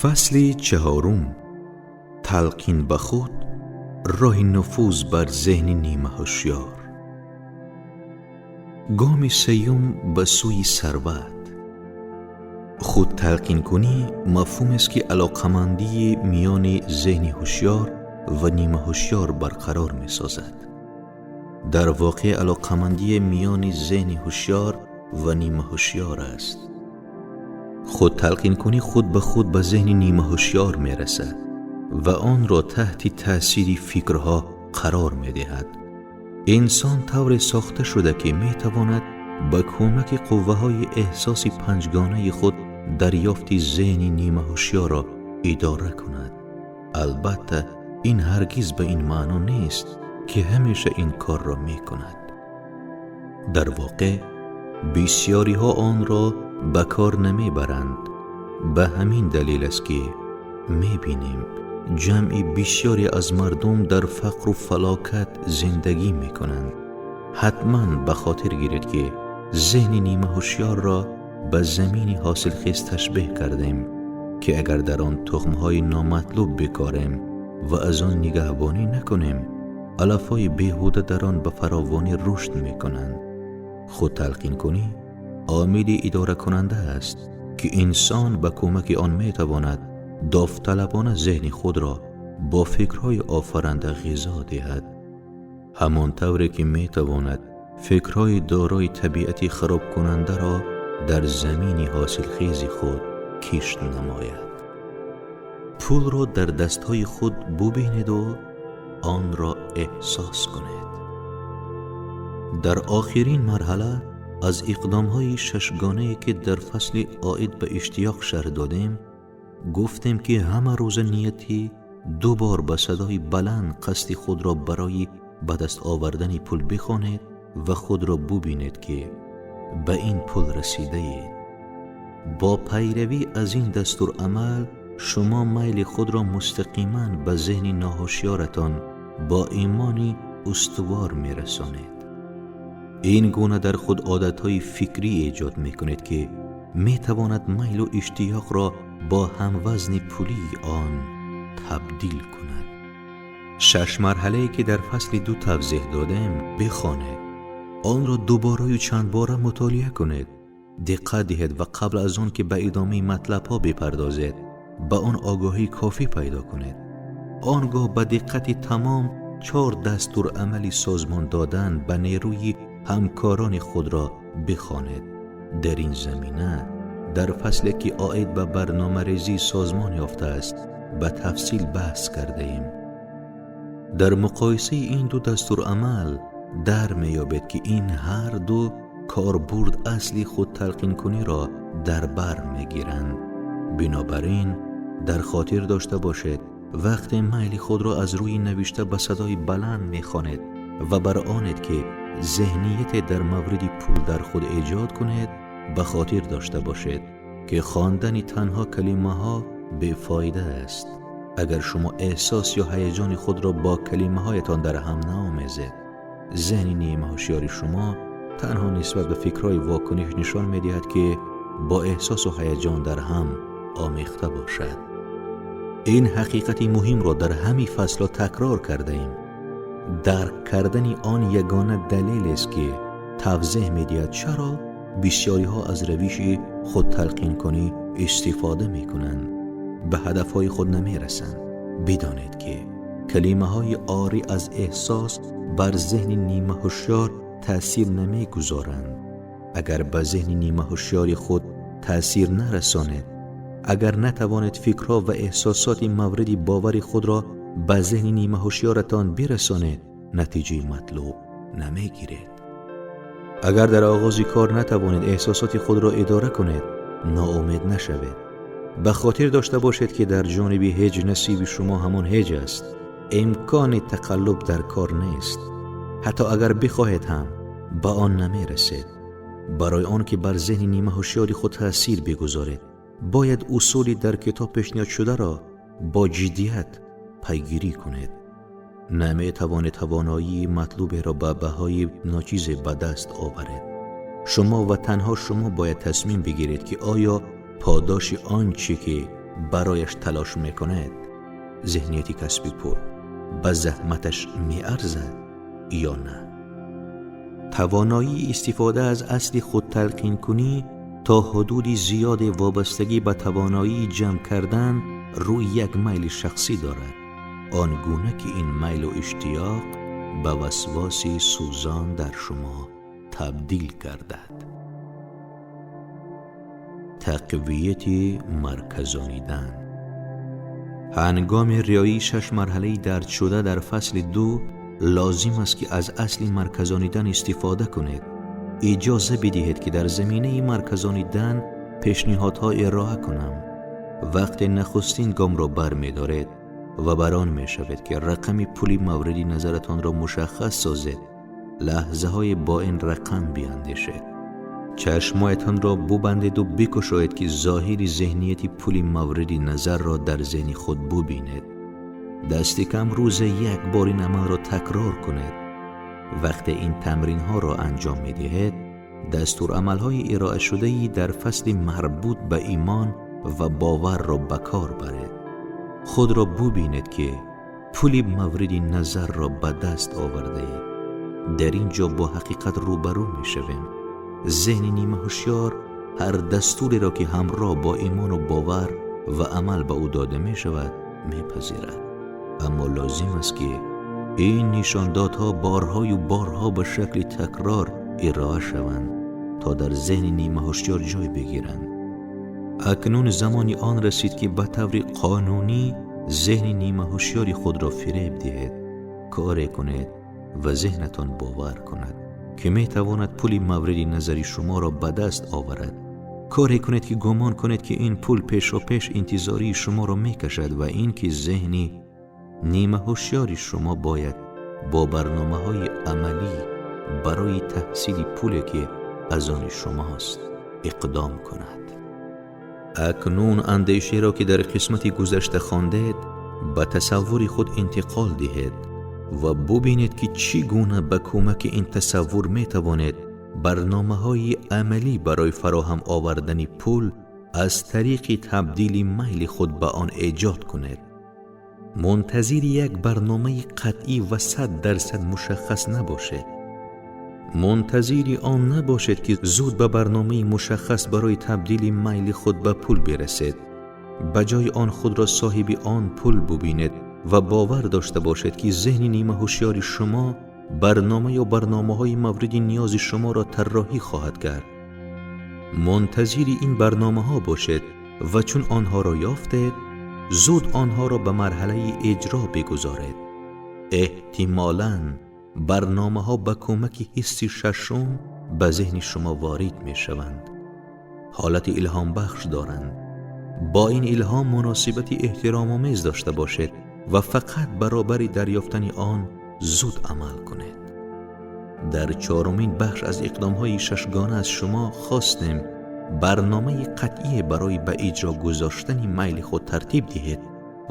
Фасли чаҳорум. Талқин ба худ, роҳи нуфуз бар зеҳни нимаҳушёр. Гоми сеюм ба сӯи сарват. Худ талқинкунӣ мафҳумест, ки алоқамандии миёни зеҳни ҳушёр ва нимаҳушёр барқарор месозад. Дар воқеъ алоқамандии миёни зеҳни ҳушёр ва нимаҳушёр аст. Худ талқинкунӣ худ ба худ ба зеҳни нимаҳушёр мерасад ва онро таҳти таъсири фикрҳо қарор медиҳад. Инсон тавре сохта шуда, ки метавонад ба кӯмаки қувваҳои эҳсоси панҷгонаи худ дарёфти зеҳни нимаҳушёрро идора кунад. Албатта, ин ҳаргиз ба ин маъно нест, ки ҳамеша ин корро мекунад. Дар воқеъ бисьёриҳо онро ба кор намебаранд. Ба ҳамин далел аст, ки мебинем, ҷамъи бисёре аз мардум дар фақру фалокат зиндагӣ мекунанд. Ҳатман ба хотир гиред, ки зеҳни нимаҳушёрро ба замини ҳосилхез ташбеҳ кардем, ки агар дар он тухмҳои номатлуб бикорем ва аз он нигаҳбонӣ накунем, алафҳои беҳуда дар он ба фаровонӣ рушд мекунанд. Худ талқинкунӣ омили идоракунанда аст, ки инсон ба кӯмаки он метавонад довталабона зеҳни худро бо фикрҳои офаранда ғизо диҳад, ҳамон тавре ки метавонад фикрҳои дорои табиати харобкунандаро дар замини ҳосилхези худ кишт намояд. Пулро дар дастҳои худ бубинеду онро эҳсос кунед. Дар охирин марҳала аз иқдомҳои шашгонае, ки дар фасли оид ба иштиёқ шарҳ додем, гуфтем, ки ҳама рӯза нияти ду бор ба садои баланд қасди худро барои ба даст овардани пул бихонед ва худро бубинед, ки ба ин пул расидаед. Бо пайравӣ аз ин дастурамал шумо майли худро мустақиман ба зеҳни ноҳушёратон бо имони устувор мерасонед. Ин гуна дар худ одатҳои фикрӣ эҷод мекунед, ки метавонад майлу иштиёқро бо ҳамвазни пулии он табдил кунад. Шаш марҳалае, ки дар фасли ду тавзеҳ додем, бихонед, онро дубораю чандбора мутолиа кунед, диққат диҳед ва қабл аз он ки ба идомаи матлабҳо бипардозед, ба он огоҳии кофӣ пайдо кунед. Он гоҳ ба диққати тамом чор дастурамали созмон додан ба нерӯи ҳамкорони худро бихонед. Дар ин замина дар фасле, ки оид ба барномарезӣ созмон ёфтааст, ба тафсил баҳс кардаем. Дар муқоисаи ин ду дастурамал дар меёбед, ки ин ҳар ду корбурд асли худталқинкуниро дар бар мегиранд. Бинобар ин дар хотир дошта бошед, вақте майли худро аз рӯи навишта ба садои баланд мехонед ва бар онед, ки зеҳнияте дар мавриди пул дар худ эҷод кунед, ба хотир дошта бошед, ки хондани танҳо калимаҳо бефоида аст, агар шумо эҳсос ё ҳаяҷони худро бо калимаҳоятон дар ҳам наомезед. Зеҳни нимаҳушёри шумо танҳо нисбат ба фикрҳои вокуниш нишон медиҳад, ки бо эҳсосу ҳаяҷон дар ҳам омехта бошад. Ин ҳақиқати муҳимро дар ҳамин фаслҳо такрор кардаем. Дарк кардани он ягона далелест, ки тавзеҳ медиҳад, чаро бисёриҳо аз равиши худталқинкунӣ истифода мекунанд, ба ҳадафҳои худ намерасанд. Бидонед, ки калимаҳои орӣ аз эҳсос бар зеҳни нимаҳушёр таъсир намегузоранд. Агар ба зеҳни нимаҳушёри худ таъсир нарасонед, агар натавонед фикрҳо ва эҳсосоти мавриди бовари худро ба зеҳни нимаҳушёратон бирасонед, натиҷаи матлуб намегиред. Агар дар оғози кор натавонед эҳсосоти худро идора кунед, ноумед нашавед. Ба хотир дошта бошед, ки дар ҷониби ҳеҷ насиби шумо ҳамон ҳеҷ аст. Имкони тақаллуб дар кор нест. Ҳатто агар бихоҳед ҳам, ба он намерасед. Барои он ки бар зеҳни нимаҳушёри худ таъсир бигузоред, бояд усули дар китоб пешниҳодшударо бо ҷиддият пайгирӣ кунед. Наметавонед тавоноии матлуберо ба баҳои ночизе ба даст оваред. Шумо ва танҳо шумо бояд тасмим бигиред, ки оё подоши он чӣ ки барояш талош мекунед, зеҳнияти касби пул ба заҳматаш меарзад ё на. Тавоноии истифода аз асли худталқинкунӣ то ҳудуди зиёде вобастагӣ ба тавоноии ҷамъ кардан рӯи як майли шахсӣ дорад, он гуна ки ин майлу иштиёқ ба васвоси сӯзон дар шумо табдил гардад. Тақвияти марказонидан. Ҳангоми риояи шаш марҳалаи дарҷшуда дар фасли 2 лозим аст ки аз асли марказонидан истифода кунед. Иҷоза бидиҳед ки дар заминаи марказонидан пешниҳодҳо ироа кунам. Вақте нахустин гомро бармедоред ва бар он мешавед ки рақами пули мавриди назаратонро мушаххас созед, лаҳзаҳое бо ин рақам биандешед. Чашмҳоятонро бубандеду бикушоед ки зоҳири зеҳнияти пули мавриди назарро дар зеҳни худ бубинед. Дасти кам рӯзе як бор ин амалро такрор кунед. Вақте ин тамринҳоро анҷом медиҳед, дастурамалҳои ироашудаи дар фасли марбут ба имон ва боварро ба кор баред. Худро бубинед ки пули мавриди назарро ба даст овардаед. Дар ин ҷо бо ҳақиқат рӯбарӯ мешавем. Зеҳни нимаҳушёр ҳар дастуреро ки ҳамроҳ бо имону бовар ва амал ба ӯ дода мешавад мепазирад. Аммо лозим аст ки ин нишондодҳо борҳою борҳо ба шакли такрор ироа шаванд то дар зеҳни нимаҳушёр ҷой бигиранд. Акнун замони он расид ки ба таври қонунӣ зеҳни нимаҳушёри худро фиреб диҳед. Коре кунед ва зеҳнатон бовар кунад ки метавонад пули мавриди назари шуморо ба даст оварад. Коре кунед ки гумон кунед ки ин пул пешопеш интизории шуморо мекашад ва ин ки зеҳни нимаҳушёри шумо бояд бо барномаҳои амалӣ барои таҳсили пуле ки аз они шумост иқдом кунад. Акнун андешаеро ки дар қисмати гузашта хондед ба тасаввури худ интиқол диҳед ва бубинед ки чӣ гуна ба кӯмаки ин тасаввур метавонед барномаҳои амалӣ барои фароҳам овардани пул аз тариқи табдили майли худ ба он эҷод кунед. Мунтазири як барномаи қатъӣ ва 100% мушаххас набошед. Мунтазири он набошед ки зуд ба барномаи мушаххас барои табдили майли худ ба пул бирасед. Ба ҷои он худро соҳиби он пул бубинед ва бовар дошта бошед ки зеҳни нимаҳушёри шумо барнома ё барномаҳои мавриди ниёзи шуморо тарроҳӣ хоҳад кард. Мунтазири ин барномаҳо бошед ва чун онҳоро ёфтед, зуд онҳоро ба марҳалаи иҷро бигузоред. Эҳтимолан барномаҳо ба кӯмаки ҳисси шашум ба зеҳни шумо ворид мешаванд. Ҳолати илҳомбахш доранд. Бо ин илҳом муносибати эҳтиромомез дошта бошед ва фақат баробари дарёфтани он зуд амал кунед. Дар чорумин бахш аз иқдомҳои шашгона аз шумо хостем барномаи қатъие барои ба иҷро гузоштани майли худ тартиб диҳед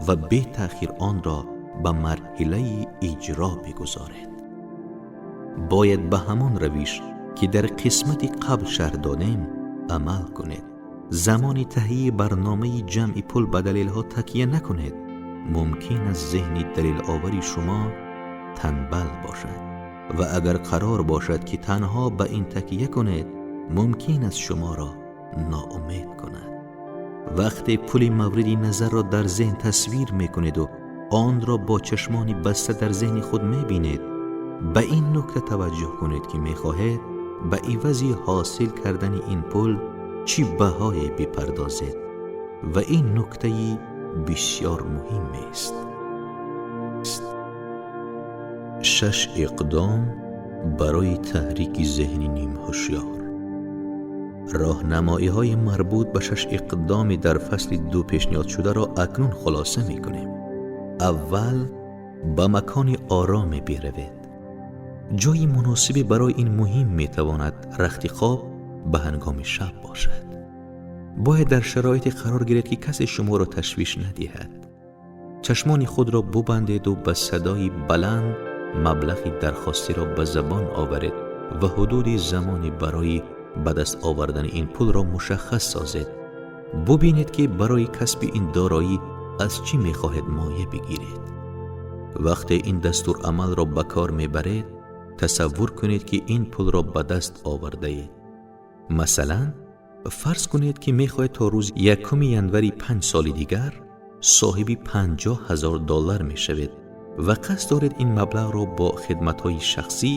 ва бетаъхир онро ба марҳилаи иҷро бигузоред. Бояд ба ҳамон равиш ки дар қисмати қабл шарҳ додем амал кунед. Замони таҳияи барномаи ҷамъи пул ба далелҳо такя накунед. Мумкин аст зеҳни далеловари шумо танбал бошад ва агар қарор бошад ки танҳо ба ин такя кунед, мумкин аст шуморо ноумед кунад. Вақте пули мавриди назарро дар зеҳн тасвир мекунеду онро бо чашмони баста дар зеҳни худ мебинед, ба ин нукта таваҷҷӯҳ кунед ки мехоҳед ба ивази ҳосил кардани ин пул чӣ баҳое бипардозед ва ин нуктаи бисёр муҳимест. Шаш иқдом барои таҳрики зеҳни нимҳушёр. Роҳнамоиҳои марбут ба шаш иқдоми дар фасли 2 пешниҳодшударо акнун хулоса мекунем. Аввал ба макони ороме биравед. Ҷои муносибе барои ин муҳим метавонад рахти хоб ба ҳангоми шаб бошад. Бояд дар шароите қарор гиред ки касе шуморо ташвиш надиҳад. Чашмони худро бубандеду ба садои баланд маблағи дархостиро ба забон оваред ва ҳудуди замони барои ба даст овардани ин пулро мушаххас созед. Бубинед, ки барои касби ин дороӣ аз чӣ мехоҳед моя бигиред. Вақте ин дастурамалро ба кор мебаред, тасаввур кунед, ки ин пулро ба даст овардаед. Масалан, фарз кунед, ки мехоҳед то рӯзи 1 январи 5 соли дигар соҳиби $50,000 мешавед ва қасд доред ин маблағро бо хидматҳои шахсӣ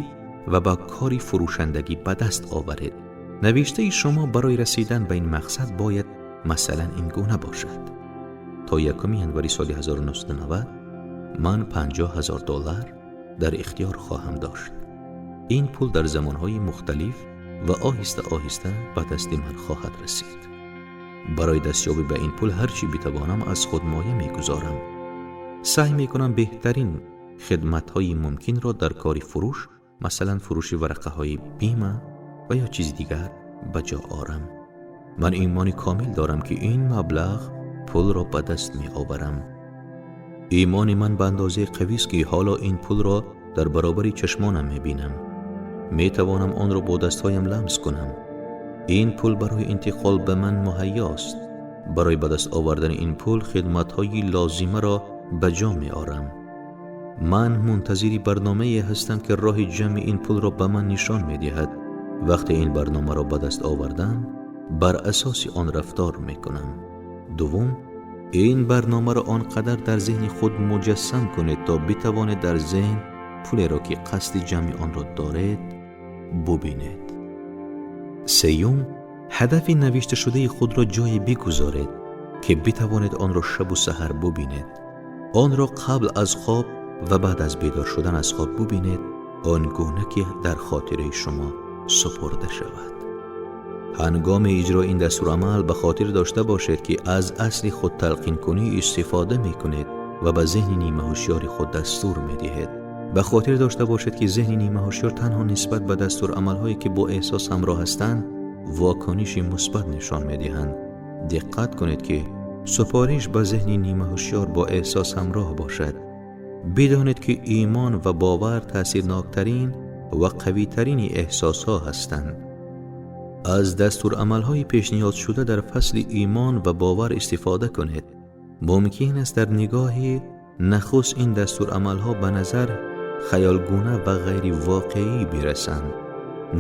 ва ба кори фурӯшандагӣ ба даст оваред. Навиштаи шумо барои расидан ба ин мақсад бояд масалан ин гуна бошад: то 1 январи соли 1990 ман $50,000 дар ихтиёр хоҳам дошт. Ин пул дар замонҳои мухталиф ва оҳиста оҳиста ба дасти ман хоҳад расид. Барои дастёбӣ ба ин пул ҳар чӣ битавонам аз худ моя мегузорам. Саъй мекунам беҳтарин хидматҳои мумкинро дар кори фурӯш, масалан фурӯши варақаҳои бима ва ё чизи дигар, ба ҷо орам. Ман имони комил дорам, ки ин маблағ пулро ба даст меоварам. Имони ман ба андозаи қавист, ки ҳоло ин пулро дар баробари чашмонам мебинам. Метавонам онро бо дастҳоям ламс кунам. Ин пул барои интиқол ба ман муҳайёст. Барои ба даст овардани ин пул хидматҳои лозимаро ба ҷо меорам. Ман мунтазири барномае ҳастам, ки роҳи ҷамъи ин пулро ба ман нишон медиҳад. Вақте ин барномаро ба даст овардам, бар асоси он рафтор мекунам. Дуввум, ин барномаро он қадар дар зеҳни худ муҷассам кунед, то битавонед дар зеҳн пулеро, ки қасди ҷамъи онро доред, бубинед. Сеюм, ҳадафи навишташудаи худро ҷое бигузоред, ки битавонед онро шабу саҳар бубинед. Онро қабл аз хоб ва баъд аз бедор шудан аз хоб бубинед, он гуна ки дар хотираи шумо супурда шавад. Ҳангоми иҷрои ин дастурамал ба хотир дошта бошед, ки аз асли худталқинкунӣ истифода мекунед ва ба зеҳни нимаҳушёри худ дастур медиҳед. Ба хотир дошта бошед, ки зеҳни нимаҳушёр танҳо нисбат ба дастурамалҳое, ки бо эҳсос ҳамроҳ ҳастанд, вокуниши мусбат нишон медиҳанд. Диққат кунед, ки супориш ба зеҳни нимаҳушёр бо эҳсос ҳамроҳ бошад. Бидонед, ки имон ва бовар таъсирноктарин ва қавитарини эҳсосҳо ҳастанд. Аз дастурамалҳои пешниҳодшуда дар фасли имон ва бовар истифода кунед. Мумкин аст дар нигоҳи нахуст ин дастурамалҳо ба назар хаёлгуна ва ғайривоқеӣ бирасанд.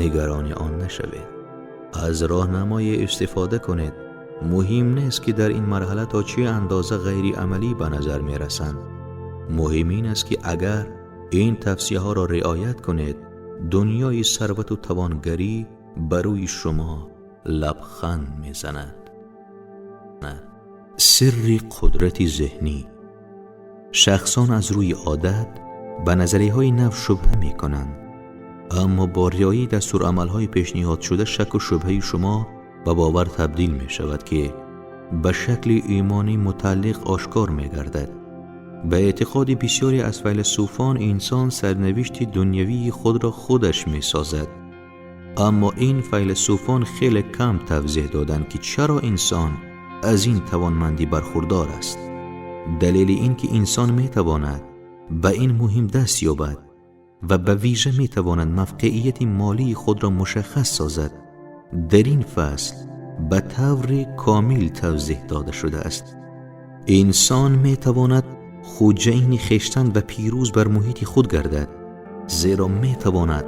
Нигарони он нашавед. Аз роҳнамое истифода кунед. Муҳим нест, ки дар ин марҳала то чӣ андоза ғайриамалӣ ба назар мерасанд. Муҳим ин аст, ки агар ин тавсияҳоро риоят кунед, дунёи сарвату тавонгарӣ ба рӯи шумо лабханд мезанад. Сирри қудрати зеҳнӣ. Шахсон аз рӯи одат ба назарияҳои нав шубҳа мекунанд, аммо бо риояи дастурамалҳои пешниҳодшуда шаку шубҳаи шумо ба бовар табдил мешавад, ки ба шакли имони мутааллиқ ошкор мегардад. Ба эътиқоди бисёре аз файласуфон, инсон сарнавишти дунявии худро худаш месозад. Аммо ин файласуфон хеле кам тавзеҳ доданд, ки чаро инсон аз ин тавонмандӣ бархурдор аст. Далели ин ки инсон метавонад ба ин муҳим даст ёбад ва ба вижа метавонад мавқеияти молии худро мушаххас созад, дар ин фасл ба таври комил тавзеҳ дода шудааст. Инсон метавонад хуҷаини хештан ва пирӯз бар муҳити худ гардад, зеро метавонад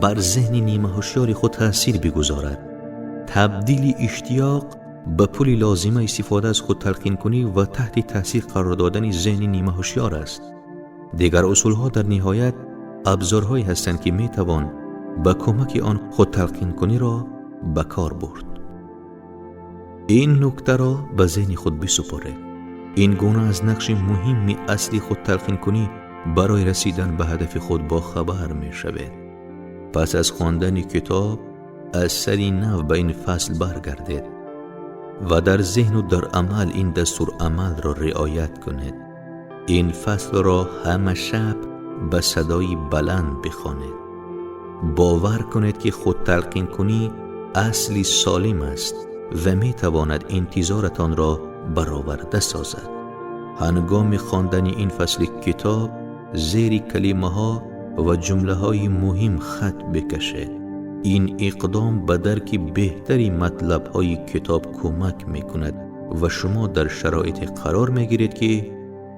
бар зеҳни нимаҳушёри худ таъсир бигузорад. Табдили иштиёқ ба пули лозима истифода аз худталқинкунӣ ва таҳти таъсир қарор додани зеҳни нимаҳушёр аст. Дигар усулҳо дар ниҳоят абзорҳое ҳастанд, ки метавон ба кӯмаки он худталқинкуниро ба кор бурд. Ин нуктаро ба зеҳни худ бисупоред. Ин гуна аз нақши муҳимми асли худталқинкунӣ барои расидан ба ҳадафи худ бохабар мешавед. Пас аз хондани китоб аз сари нав ба ин фасл баргардед ва дар зеҳну дар амал ин дастурамалро риоят кунед. Ин фаслро ҳама шаб ба садои баланд бихонед. Бовар кунед, ки худталқинкунӣ асли солим аст ва метавонад интизоратонро бароварда созад. Ҳангоми хондани ин фасли китоб зери калимаҳо ва ҷумлаҳои муҳим хат бикашед. Ин иқдом ба дарки беҳтари матлабҳои китоб кӯмак мекунад ва шумо дар шароите қарор мегиред, ки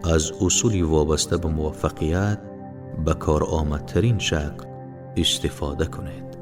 аз усули вобаста ба муваффақият ба коромадтарин шакл истифода кунед.